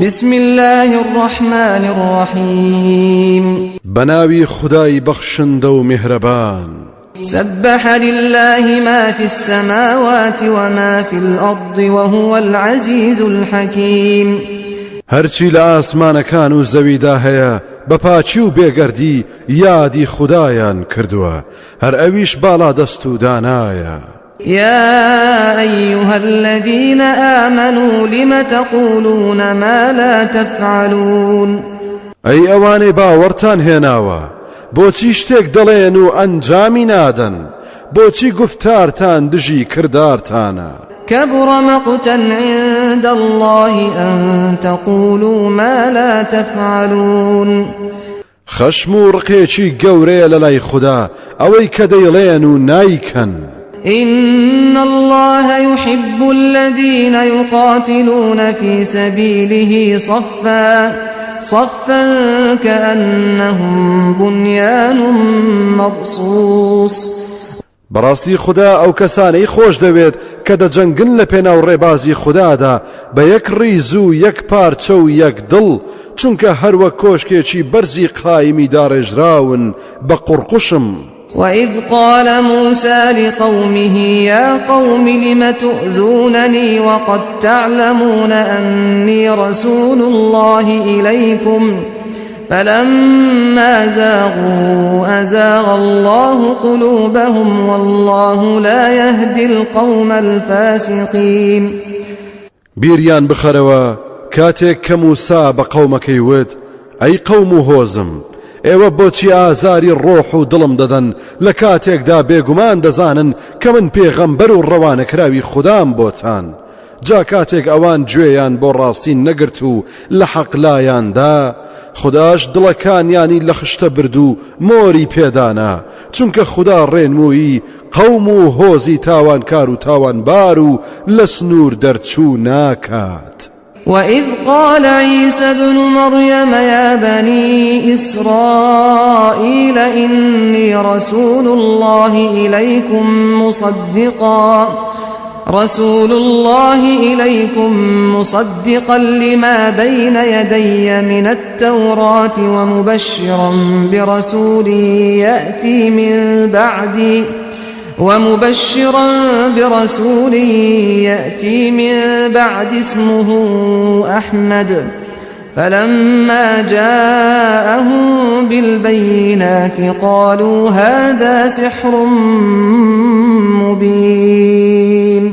بسم الله الرحمن الرحيم بەناوی خودای بەخشندە و میهرەبان. سبح لله ما في السماوات وما في الأرض وهو العزيز الحكيم. هەرچی لە ئاسمانەکان و زەویدا هەیە بە پاکی و بێگەردی یادی خودایان کردووە، هەر ئەویش باڵادەست و دانایە. يا أيها الذين آمنوا لم تقولون ما لا تفعلون. ئەی ئەوانەی باوەڕتان هێناوە، بۆچی شتێک دەڵێن و ئەنجامی نادەن؟ بۆچی گوفتارتان دژی کردارتانە؟ كبر مقتا عند الله أن تقولوا ما لا تفعلون. خەشم و ڕقێکی گەورەیە لەلای خودا ئەوەی کە دەیڵێن و نایکەن. إن الله يحب الذين يقاتلون في سبيله صفا صفا كأنهم بنيان مرصوص. بەڕاستی خودا ئەو کەسانەی خۆش دەوێت کە دەجەنگن لە پێناو ڕێبازی خودادا بە یەک ڕیز و یەک پارچە و یەک دڵ، چونکە هەروەک کۆشکێکی بەرزی قایمی داڕێژراون بە قوڕقوشم. وإذ قال موسى لقومه يا قوم لم تؤذونني وقد تعلمون أني رسول الله إليكم فلما زاغوا أزاغ الله قلوبهم والله لا يهدي القوم الفاسقين. بیریان بخەرەوە کاتێک کە موسا بە قەومەکەی وت، ئەی قەوم و هۆزم، ئێوە بۆچی ئازاری ڕۆح و دڵم دەدەن لە کاتێکدا بێگومان دەزانن کە من پێغەمبەر و ڕەوانەکراوی خودام بۆتان، جا کاتێک ئەوان گوێیان بۆ ڕاستی نەگرت و لە حەق لایان دا، خوداش دڵەکانیانی لە خشتە برد و مۆری پێدانا، چونکە خودا ڕێنموویی قەوم و هۆزی تاوانکار و تاوانبار و لە سنوور دەرچوو ناکات. وإذ قال عیسی ابن مریم یا بنی إسرائیل إنی رسول اللە إلیکم مصدقا رسول اللە إلیکم مصدقا لما بین یدی من التوراة ومبشرا برسول یأتی من بعدی ومبشرا برسول یأتی من بعد اسمه أحمد فلما جاءهم بالبينات قالوا هذا سحر مبين.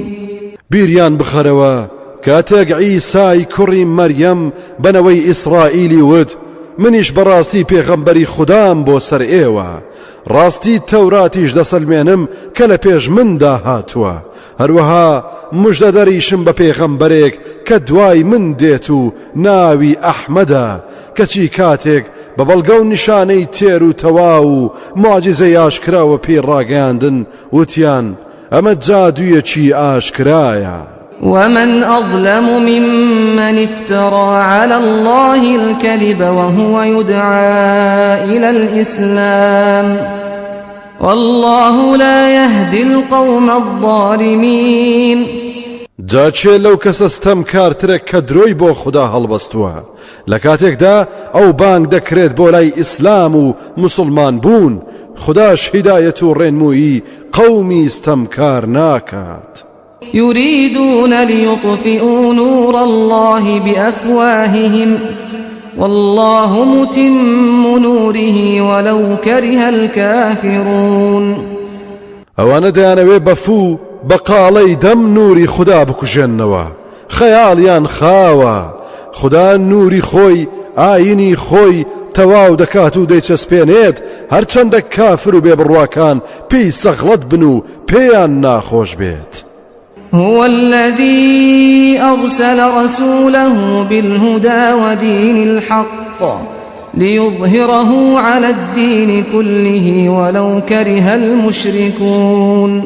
بیریان بخەرەوە کاتێک عیسای کوڕی مەریەم بە نەوەی ئیسرائیلی وت، منیش بەڕاستی پێغەمبەری خودام بۆ سەر ئێوە، ڕاستی تەوراتیش دەسەلمێنم کە لە پێش مندا هاتووە، هەروەها مژدەدەریشم بە پێغەمبەرێک کە دوای من دێت و ناوی ئەحمەدە، کەچی کاتێک بە بەڵگە و نیشانەی تێر و تەواو و موعجیزەی ئاشکراوە پێی ڕاگەیاندن وتیان، ئەمە جادوویەکی ئاشکرایە. ومن اظلم ممن افتری علی اللە الکذب وهو یدعی الی الاسلام واللە لا یهدی القوم الظالمین. جا کێ لەو کەسە ستەمکارترە کە درۆی بۆ خودا هەڵبەستووە لە کاتێکدا ئەو بانگ دەکرێت بۆ لای ئیسلام و موسڵمان بوون، خوداش هیدایەت و ڕێنموویی قەومی ستەمکار ناکات. یریدون لیطفئوا نور اللە بأفواههم واللە متم نوره ولو کره الکافرون. ئەوانە دەیانەوێ بە فوو بە قاڵەی دەم نوری خودا بکوژێننەوە، خەیاڵیان خاوە، خودا نوری خۆی، ئایینی خۆی، تەواو دەکات و دەیچەسپێنێت، هەرچەندە کافر و بێبڕواکان پێی سەغڵەت بن و پێیان ناخۆش بێت. هو الذی ارسل رسوله بالهدی ودین الحق لیظهره علی الدین کله ولو کره المشرکون.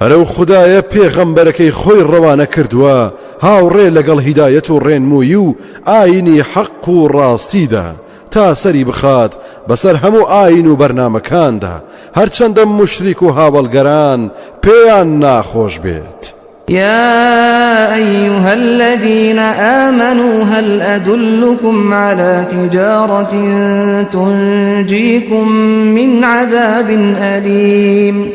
هەر ئەو خودایە پێغەمبەرەکەی خۆی ڕەوانە کردووە هاوڕێ لەگەڵ هیدایەت و ڕێنموویی و ئایینی حەق و ڕاستیدا تا سەری بخات بەسەر هەموو ئایین و بەرنامەکاندا هەرچەندە موشریک و هاوەڵگەران پێیان ناخۆش بێت. يا أيها الذين آمنوا هل أدلكم على تجارة تنجيكم من عذاب أليم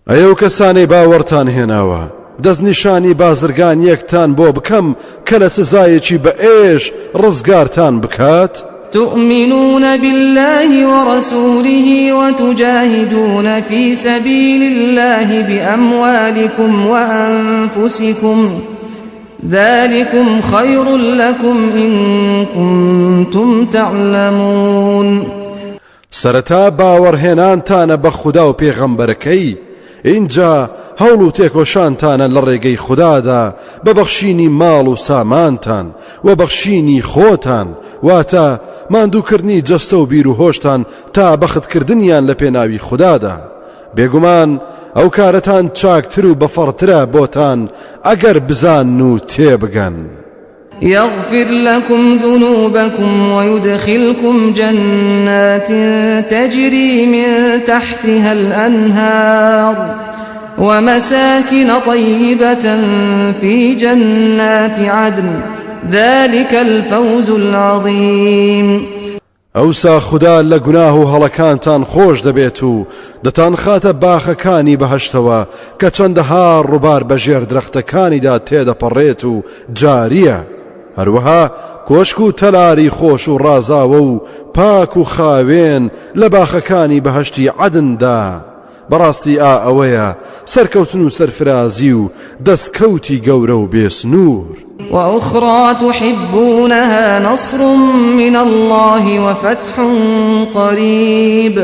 ئەی ئەو کەسانەی باوەڕتان هێناوە، دەستنیشانی بازرگانییەکتان بۆ بکەم کە لە سزایەکی بەئێش ڕزگارتان بکات؟ تؤمنون باللە ورسوله وتجاهدون فی سبیل اللە بأموالکم وأنفسکم ذلکم خیر لکم إن کنتم تعلمون. سەرەتا باوەڕهێنانتانە بە خودا و پێغەمبەرەکەی، ئینجا هەوڵ و تێکۆشانتانە لە ڕێگەی خودادا بە بەخشینی ماڵ و سامانتان و بەخشینی خۆتان، واتە ماندووکردنی جەستە و بیر و هۆشتان تا بەختکردنیان لە پێناوی خودادا. بێگومان ئەو کارەتان چاکتر و بەفەڕترە بۆتان ئەگەر بزانن و تێبگەن. یغفر لکم ذنوبکم ویدخلکم جنات تجری من تحتها الانهار ومساکن طیبة فی جنات عدن ذلک الفوز العظیم. ئەوسا خودا لە گوناه و هەڵەکانتان خۆش دەبێت و دەتانخاتە باخەکانی بەهەشتەوە کە چەندەها ڕووبار بەژێر درەختەکانیدا تێدەپەڕێت و جارییە، هەروەها کۆشک و تەلاری خۆش و ڕازاوە و پاک و خاوێن لە باخەکانی بەهەشتی عەدندا، بەڕاستی ئا ئەوەیە سەرکەوتن و سەرفرازی و دەستکەوتی گەورە و بێ سنوور. وأخری تحبونها نصر من اللە وفتح قریب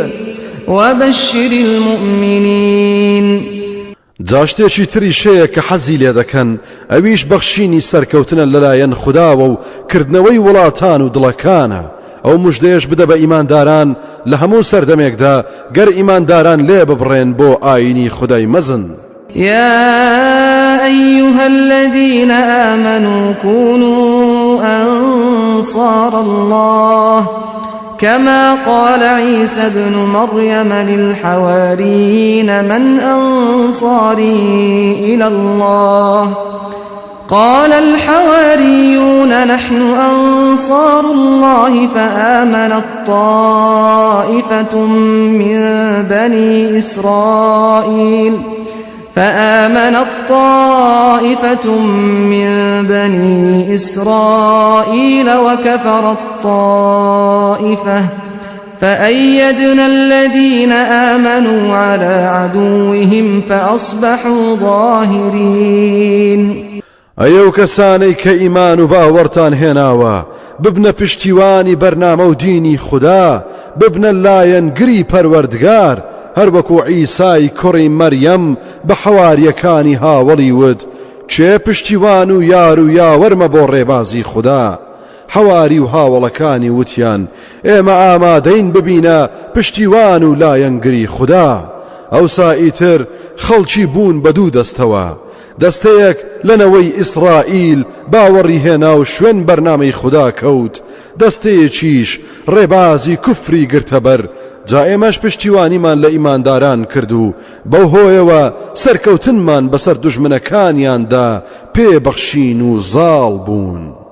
وبشر المومنین. جا شتێکی تریش هەیە کە حەزی لێ دەکەن ئەویش بەخشینی سەرکەوتنە لەلایەن خوداوە و کردنەوەی وڵاتان و دڵەکانە، ئەو مژدەیەش بدە بە ئیمانداران لە هەموو سەردەمێکدا گەر ئیمانداران لێ ببڕێن بۆ ئایینی خودای مەزن. یا ایها الذین آمنوا کونوا انصار الله كما قال عيسى ابن مريم للحواريين من أنصاري إلى الله قال الحواريون نحن أنصار الله فآمنت طائفة من بني إسرائيل فآمنت طائفة من بني إسرائيل وكفرت طائفة فأيدنا الذين آمنوا على عدوهم فأصبحوا ظاهرين. ئەی ئەو کەسانەی کە ئیمان و باوەڕتان هێناوە ببنە پشتیوانی بەرنامە و دینی خودا ببنە لایەنگری پەروەردگار هەروەکو عیسای کوڕی مەریەم بە حەواریەکانی هاوەڵی وت کێ پشتیوان و یار و یاوەرمە بۆ ڕێبازی خودا حەواری و هاوەڵەکانی وتیان، ئێمە ئامادەین ببینە پشتیوان و لایەنگری خودا. ئەوسا ئیتر خەڵکی بوون بە دوو دەستەوە، دەستەیەک لە نەوەی ئیسڕائیل باوەڕی هێنا و شوێن بەرنامەی خودا کەوت، دەستەیەکیش ڕێبازی کوفری گرتەبەر، جا ئێمەش پشتیوانیمان لە ئیمانداران کرد و بەو هۆیەوە سەرکەوتنمان بەسەر دوژمنەکانیاندا پێ بەخشین و زاڵ بوون.